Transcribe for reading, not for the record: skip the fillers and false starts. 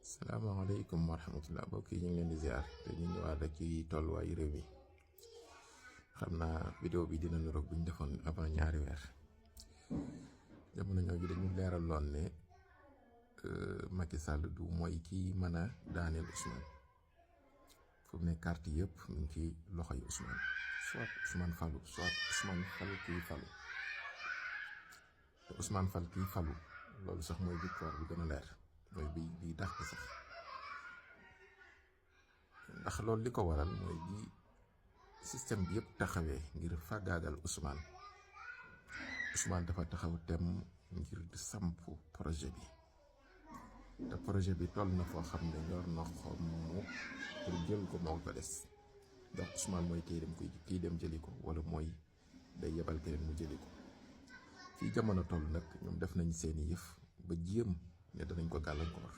salaamaaleykum wa rahmatullah mbokk yi ñu ngi leen di ziar te ñu ñëwaat rek ci tolluwaayu réew mi xam naa vidéo bi dina niroog bu ñu defoon avant ñaari weer jamono ñooju dañu leeraloon ne Macky Sall du mooy kii mën a daaneel Ousmane fu mu ne carte yëpp mu ngi ci loxoy Ousmane soit Ousmane falu soit Ousmane fal kii falu te Ousmane fal kii falu loolu sax mooy victoire bi gën a leer. mooy bi dàq sax ndax loolu li ko waral mooy bi système bi yëpp taxawee ngir fàggaagal Ousmane dafa taxaw tem ngir di samp projet bi te projet bi toll na foo xam ne ñor na xom mu pour jël ko moo ko des ndax Ousmane mooy kii dem jëli ko wala mooy day yebal keneen mu jëli ko fii jamono toll nag ñoom def nañ seeni yëf ba jéem ne danañ ko gàllankoor